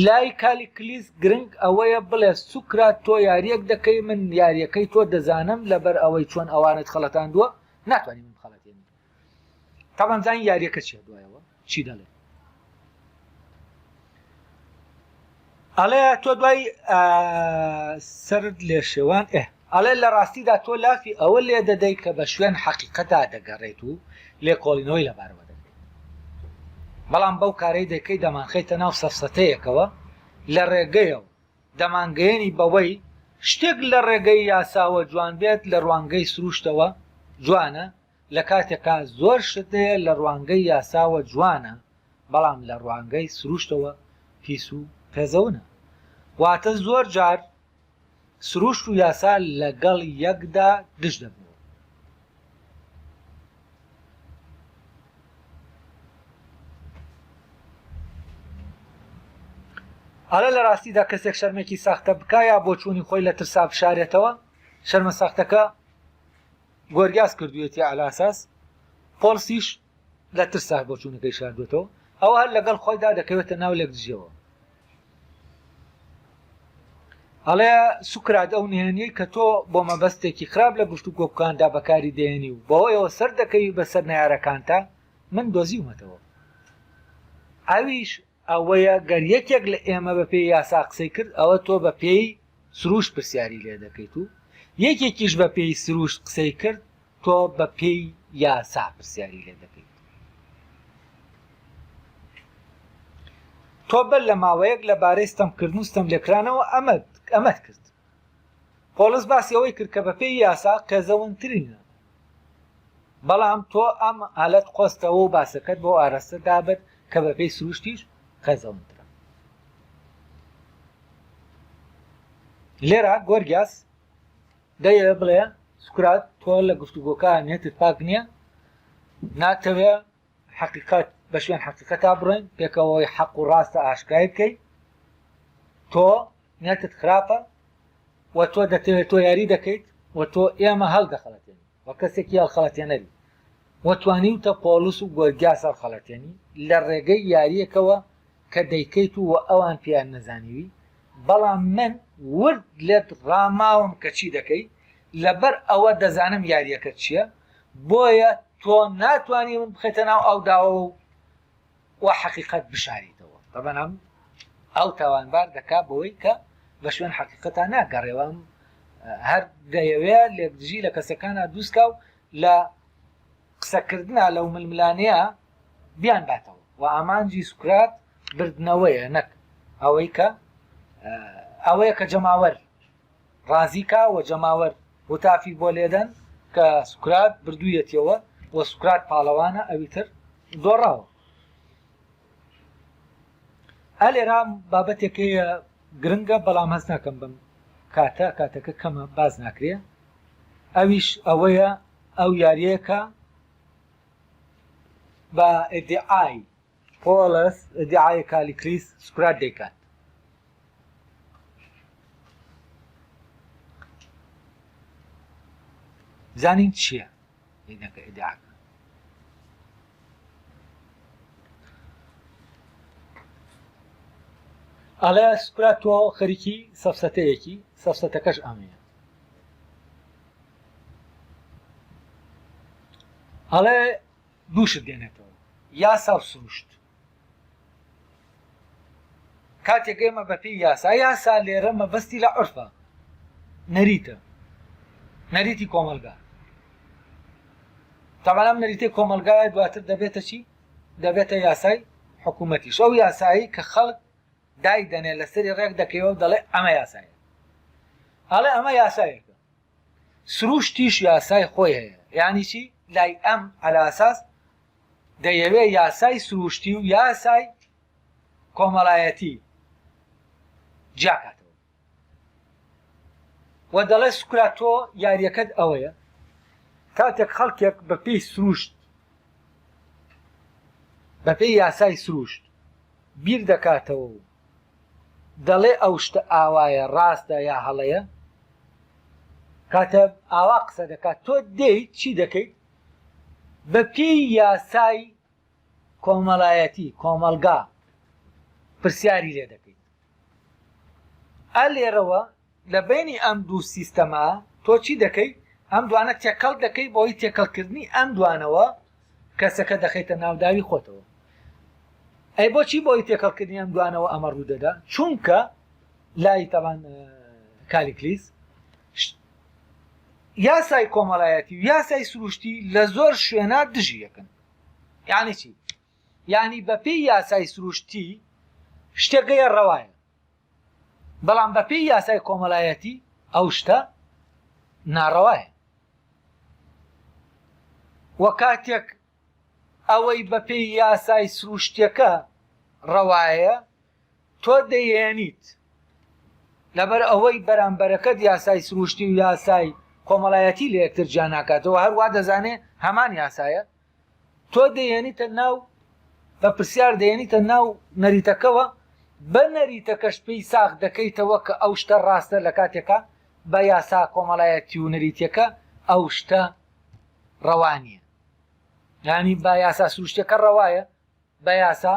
لای کالیکلیس گرنگ ئەوەیە بڵێ سوکرات تۆ یاریەک دەکەی من یاریەکەی تۆ دەزانم لەبەر ئەوەی چۆن ئەوانت خەڵەتاندووە ناتوانانی من بخەڵەتێنی تاوان زانین یاریەکە چیە دوایەوە چی دەڵێ ئەڵێ تۆ دوای سەرت لێ شێوان ئێ ئەڵێ لە ڕاستیدا تۆ لافی ئەوە لێ دەدەی کە بە شوێن حەقیقەتا دەگەڕێت و لێکۆڵینەوەی لەبارەوە دەکەیت بەڵام بەو کارەی دەکەی دەمانخەیتە ناو سەفسەتەیەکەوە لە ڕێگەیەوە دەمانگەیەنی بەوەی شتێک لە ڕێگەی یاساوە جوان بێت لە ڕوانگەی سروشتەوە جوانە لە کاتێکا زۆر شت هەیە لە ڕوانگەی یاساوە جوانە بەڵام لە ڕوانگەی سروشتەوە پیس و قێزەونە. واتە زۆر جار سروشت و یاسا لەگەڵ یەکدا دژ دەبنەوە. ئەڵێ لە ڕاستیدا کەسێک شەرمێکی ساختە بکا یا بۆچوونی خۆی لە ترسا بشارێتەوە، شەرمە ساختەکە گۆریاس کردوویەتی عەلاساس پۆڵسیش لە ترسا بۆچوونەکەی شاردوێتەوە ئەوە هەر لەگەڵ خۆیدا دەکەوێتە ناو لێکدژیەوە. ئەڵێ سوکرات ئەو نهێنیەی کە تۆ بۆ مەبەستێکی خراپ لە گفتوگۆکاندا بەکاری دەهێنی و بەوەیەوە سەردەکەوی بەسەر نەیارەکانتا من دۆزیومەتەوە ئەویش ئەوەیە گەر یەکێک لە ئێمە بەپێی یاسا قسەی کرد ئەوە تۆ بەپێی سروشت پرسیاری لێ دەکەیت و یەکێکیش بەپێی سروشت قسەی کرد تۆ بەپێی یاسا پرسیاری لێ دەکەیت. تۆ بەر لە ماوەیەک لەبارەی ستەمکردن و ستەملێکرانەوە ئەمەت ئەمەت کرد. پۆڵس باسی ئەوەی کرد کە بەپێی یاسا قێزەونترینە. بەڵام تۆ ئەم ئالەت قۆستەوە و باسەکەت بۆ ئاراستە دابرد کە بەپێی سروشتیش قێزەونترە. لێرە گۆرگیاس دەیەوێ بڵێ سوکرات تۆ لە گفتوگۆکە نێتت پاک نییە ناتەوێ حەقیقەت بە شوێن حەقیقەتا بڕۆین پێکەوەی حەق و ڕاستە ئاشکرای بکەیت تۆ نێتت خراپە و تۆ دەتەوێت تۆ یاری دەکەیت و تۆ ئێمە هەڵدەخەڵەتێنی و کەسێکی هەڵخەڵەتێنەری و توانیوتە پۆڵس و گۆرگیاس هەڵخەڵەتێنی لە ڕێگەی یارییەکەوە کە دەیکەیت و ئەوان پێیان نەزانیوی، بەڵام من ورد لێت ڕاماوم کە چی دەکەی، لەبەر ئەوە دەزانم یارییەکەت چییە، بۆیە تۆ ناتوانی من بخەیتە ناو ئەو داوەوە و و حەقیقەت بشاریتەوە. تەبعەن ئەم ئەو تاوانبار دەکا بەوەی کە بە شوێن حەقیقەتا ناگەڕێ و ئەم هەر دەیەوێ لێکدژی لە کەسەکانا دروست کا و لە قسەکردنا لەو ململانێیە بیانباتەوە و ئامانجی سوکرات بردنەوەیە نەک ئەوەی کە ئەوەیە کە جەماوەر ڕازیکا و جەماوەر هوتافی بۆ لێدەن کە سوکرات بردوویەتیەوە و سوکرات پاڵەوانە ئەوی تر دۆڕاوە. ئەلێرا بابەتێک هەیە گرنگە بەڵام هەست ناکەم بەم کاتە کاتەکە کەمە باس ناکرێ ئەویش ئەوەیە ئەو یاریەکە بە ئیدعای پۆڵس ئیدعای کالیکلیس سوکرات دەیکات. زانین چییە ئیدەکە ئیدعاکە ئەڵێ سوکرات تۆ خەریکی سەفسەتەیەکی سەفسەتەکەش ئەمەیە ئەڵێ دووشت دێنێتەوە یاسا و سروشت کاتێک ئێمە بەپێی یاسا یاسا لێرە مەبەستی لە عرفە نەریتە نەریتی کۆمەلگا تەبعەن ئەم نەریتەی کۆمەلگایە دواتر دەبێتە چی دەبێتە یاسای حکوومەتیش ئەو یاسایی کە خەڵک دای دەنێ لەسەری ڕێک دەکەوە و دەڵێ ئەمە یاسایە ئەڵێ ئەمە یاسایەکە سروشتیش یاسای خۆی هەیە یانی چی لای ئەم ئەلاساس دەیەوێ یاسای سروشتی و یاسای کۆمەڵایەتی جیاکاتەوە و دەڵێ سوکرات تۆ یاریەکەت ئەوەیە کاتێک خەڵکێک بە پێی سروشت بە پێی یاسای سروشت بیر دەکاتەوە و دەڵێ ئەو شتە ئاوایە ڕاستە یا هەڵەیە کاتە ئاوا قسە دەکات تۆ دێیت چی دەکەیت بە پێی یاسای کۆمەڵایەتی کۆمەڵگا پرسیاری لێ دەکەیت ئا لێرەوە لە بەینی ئەم دوو سیستەمە تۆ چی دەکەی ئەم دوانە تێکەڵ دەکەی بۆی تێکەڵکردنی ئەم دوانەوە کەسەکە دەخەیتە ناو داوی خۆتەوە ئەی بۆچی بۆی تێکەڵکردنی ئەم دوانەوە ئەمە ڕوو دەدا چونکە لای تەوان کالیکلیس یاسای کۆمەڵایەتی و یاسای سروشتی لە زۆر شوێنە دژی یەکن یعنی چی یعنی بەپێی یاسای سروشتی شتێکەیە ڕەوایە بەڵام بەپێی یاسای کۆمەڵایەتی ئەو شتە ناڕەوایە وە کاتێک ئەوەی بەپێی یاسای سروشتەکە ڕەوایە تۆ دەیێنیت لەبەر ئەوەی بەرامبەرەکەت یاسای سروشتی و یاسای کۆمەڵایەتی لە یەکتر جیا ناکاتەوە هەروا دەزانێ هەمان یاسایە تۆ دەیێنیتە ناو بە پرسیار دەیێنیتە ناو نەریتەکەوە بە نەریتەکەش پێی ساغ دەکەیتەوە کە ئەو شتە ڕاستە لە کاتێکا بە یاسا کۆمەڵایەتی و نەریتیەکە ئەو شتە ڕەوا نییە یانی بە یاسا سروشتەکە ڕەوایە بە یاسا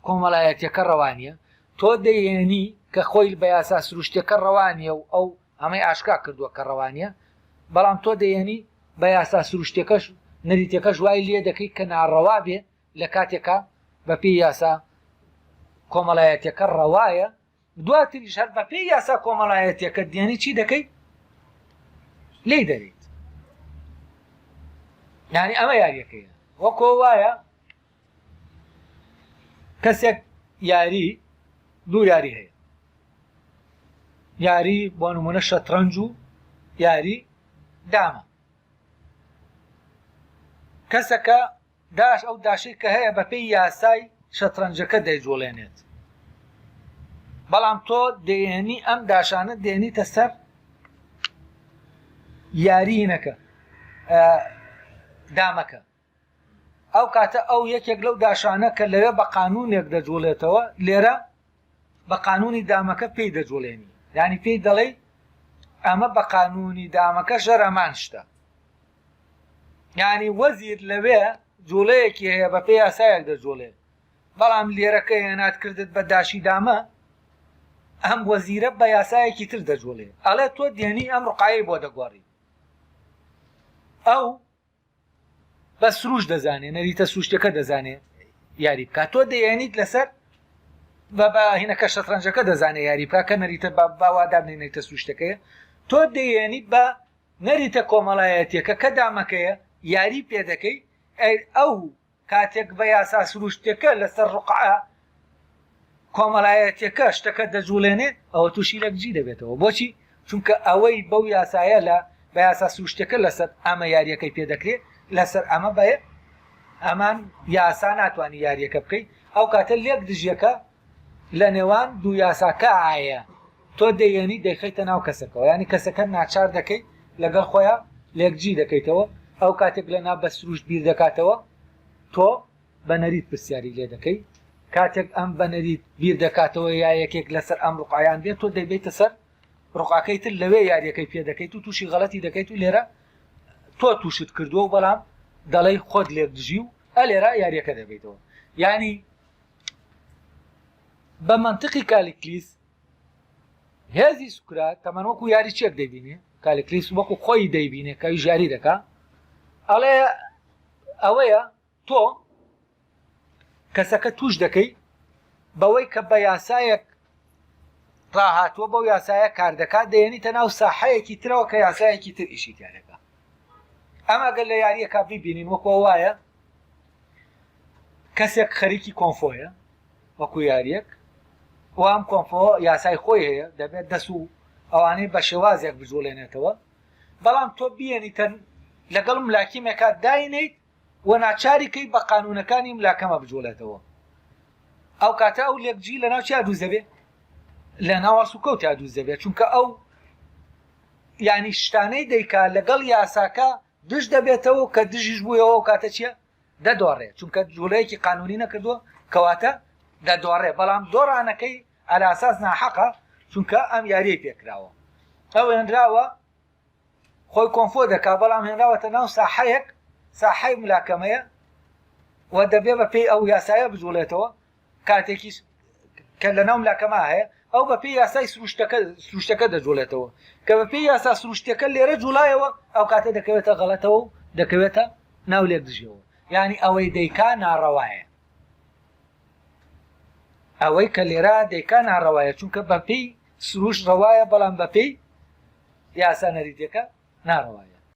کۆمەڵایەتیەکە ڕەوا نییە تۆ دەیێنی کە خۆی بە یاسا سروشتیەکە ڕەوا نیە و ئەو ئەمەی ئاشکرا کردووە کە ڕەوا نیە، بەڵام تۆ دەیەنی بە یاسا سروشتیەکەش نەریتەکەش وای لێ دەکەی کە ناڕەوا بێ لە کاتێکا بە پێی یاسا کۆمەڵایەتیەکە ڕەوایە، دواتریش هەر بە پێی یاسا کۆمەڵایەتیەکە دێنی چی دەکەی؟ لێی دەریت. یعنی ئەمە یاریەکەیە وەکۆ وایە کەسێک یاری دوو یاری هەیە یاری بۆ نمونە شەترەنج و یاری دامە کەسەکە داش ئەو داشەی کە هەیە بەپێی یاسای شەترەنجەکە دەیجوڵێنێت بەڵام تۆ دێنی ئەم داشانە دێنیتە سەر یارینەکە دامەکە ئەو کاتە ئەو یەکێک لەو داشانە کە لەوێ بە قانونێک دەجوڵێتەوە لێرە بە قانونی دامەکە پێی دەجوڵێنی یانی پێی دەڵێی ئەمە بە قانونی دامەکە ژەرەمان شتە یانی وەزیر لەوێ جوڵەیەکی هەیە بە پێی یاسایەک دەجوڵێ بەڵام لێرەکە هێنات کردت بە داشی دامە ئەم وەزیرە بە یاسایەکی تر دەجوڵێ ئەڵێ تۆ دێنی ئەم ڕقایی بۆ دەگۆڕی ئەو بە سروش دەزانێ نەریتە سروشتەکە دەزانێ یاری بکات تۆ دەیەنیت لەسەر بە بە هینەکە شەترەنجەکە دەزانێ یاری بکات کە نەریتە بە باوا دابنێ نەریتە سروشتەکەیە تۆ دەیەنیت بە نەریتە کۆمەڵایەتیەکە کە دامەکەیە یاری پێ دەکەی ئەو کاتێک بە یاسا سروشتیەکە لەسەر ڕوقعە کۆمەڵایەتیەکە شتەکە دەجوڵێنێ ئەوە تووشی لەکجی دەبێتەوە بۆچی چونکە ئەوەی بەو یاسایە لە بە یاسا سروشتەکە لەسەر ئەمە یاریەکەی پێ دەکرێت لەسەر ئەمە بە ئەمان یاسا ناتوانانی یاریەکە بکەیت ئەو کاتە لێک دژیەکە لە نێوان دوو یاساکە ئایا تۆ دەیەنی دەیخەیتە ناو کەسەکەەوە ینی کەسەکە ناچار دەکەیت لەگەڵ خۆیان لێکجی دەکەیتەوە ئەو کاتێک لە نا بە سروشت بیر دەکاتەوە تۆ بە نەریت پرسیاری لێ دەکەی کاتێک ئەم بە نەریت بیر دەکاتەوە یا یەکێک لەسەر ئەم ڕقعیان بێت تۆ دەیبیتە سەر ڕقاکەی تر لەوێ یاریەکەی پێ دەکەیت و تووشی غەڵەتی دەکەیت و لێرە تۆ تووشت کردووە و بەڵام دەڵێی خۆت لێک دژی و ئەلێرە یاریەکە دەبیتەوە یعنی بە مەنتقی کالیکلیس هێزی سوکرات تەمەن وەکو یاری چێک دەبینێ کالیکلیس وەکو خۆی دەیبینێ کە ئەویش یاری دەکا ئەڵێ ئەوەیە تۆ کەسەکە توش دەکەی بەوەی کە بە یاسایەک ڕاهاتووە بەو یاسایە کار دەکات دەیەنیتە ناو ساحەیەکی ترەوە کە یاسایەکی تر ئیشی تیا دەکات ئەم ئەگەر لە یاریەکە بیبینین وەکو وایە کەسێک خەریکی کۆنفۆیە وەکو یاریەک و ئەم کۆنفۆ یاسای خۆی هەیە دەبێت دەس و ئەوانەی بە شێوازێک بجوڵێنێتەوە بەڵام تۆ بیەنیتەن لەگەڵ ملاکیمێکا داینیت و ناچاری کەی بە قانونەکانی ملاکەمە بجوڵێتەوە ئەو کاتە ئەو لێکجی لە ناو چیا دروست دەبێت لە ناو هەڵسوکەوتیا دروست دەبێت چونکە ئەو یعنی شتانەی دەیکا لەگەڵ یاساکە دژ دەبێتەوە کە دژیش بوویەوە ئەو کاتە چییە دەدۆڕێ چونکە جوڵەیەکی قانونی نەکردووە کەواتە دەدۆڕێ بەڵام دۆڕانەکەی ئەلاساس ناحەقە چونکە ئەم یاریەی پێکراوە ئەو هێنراوە خۆی کۆنفۆ دەکا بەڵام هێنراوەتە ناو ساحەیەک ساحەی ملاکەمەیە و دەبێ بە پێی ئەو یاسایە بجوڵێتەوە کاتێکیش کە لە ناو ملاکەما هەیە ئەو بە پێی یاسای سروشتەکە سروشتەکە دەجوڵێتەوە کە بە پێی یاسا سروشتەکە لێرە جوڵایەوە ئەو کاتە دەکەوێتە غەڵەتەوە و دەکەوێتە ناو لێک دژیەوە یعنی ئەوەی دەیکا ناڕەوایە ئەوەی کە لێرە دەیکا ناڕەوایە چونکە بە پێی سروشت ڕەوایە بەڵام بە پێی یاسا نەریتەکە ناڕەوایە.